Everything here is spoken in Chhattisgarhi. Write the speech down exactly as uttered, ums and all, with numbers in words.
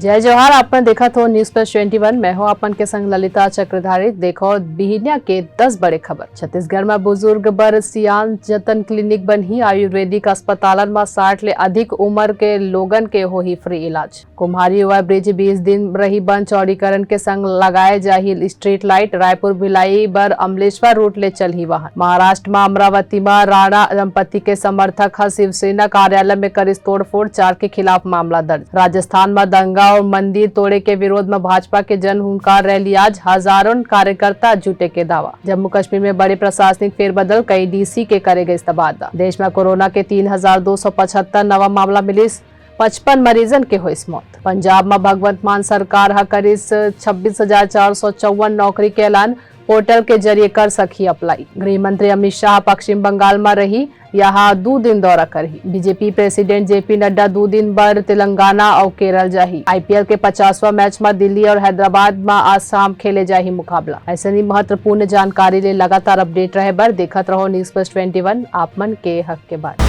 जय जोहार, आप मन देखत हो News Plus twenty one, मैं हूं आप मन के संग ललिता चक्रधारी। देखो बिहिनिया के दस बड़े खबर। छत्तीसगढ़ में बुजुर्ग बर सियान जतन क्लिनिक बनही, आयुर्वेदिक अस्पतालन में साठ ले अधिक उम्र के लोगन के होही free इलाज। कुम्हारी ओवर ब्रिज बीस दिन रही बंद, चौड़ीकरण के संग लगाए जाही स्ट्रीट लाइट। रायपुर भिलाई बर अमलेश्वर रूट ले चलही वाहन। महाराष्ट्र में अमरावती में राणा दंपति के समर्थक ह शिवसेना कार्यालय में करिस तोड़फोड़, चार के खिलाफ मामला दर्ज। राजस्थान में दंगा और मंदिर तोड़े के विरोध में भाजपा के जन हुंकार रैली आज, हजारों कार्यकर्ता जुटे के दावा। जम्मू कश्मीर में बड़े प्रशासनिक फेरबदल, कई डीसी के करे गए तबादला। देश में कोरोना के तीन हजार दो सौ पचहत्तर नवा मामला मिलिस, पचपन मरीजन के होइस मौत। पंजाब म भगवंत मान सरकार ह करिस छब्बीस हजार चार सौ चौवन नौकरी के ऐलान, पोर्टल के जरिए कर सकही अप्लाई। गृह मंत्री अमित शाह पश्चिम बंगाल म रही, यहाँ दू दिन दौरा करही। बीजेपी प्रेसिडेंट जेपी नड्डा दू दिन बर तेलंगाना अउ केरल जाही। आईपीएल के पचासवां मैच म दिल्ली और हैदराबाद म आज शाम खेले जाही मुकाबला। ऐसे ही महत्वपूर्ण जानकारी ले लगातार अपडेट रहे बर देखत रहो News Plus twenty one, आप मन के हक के बात।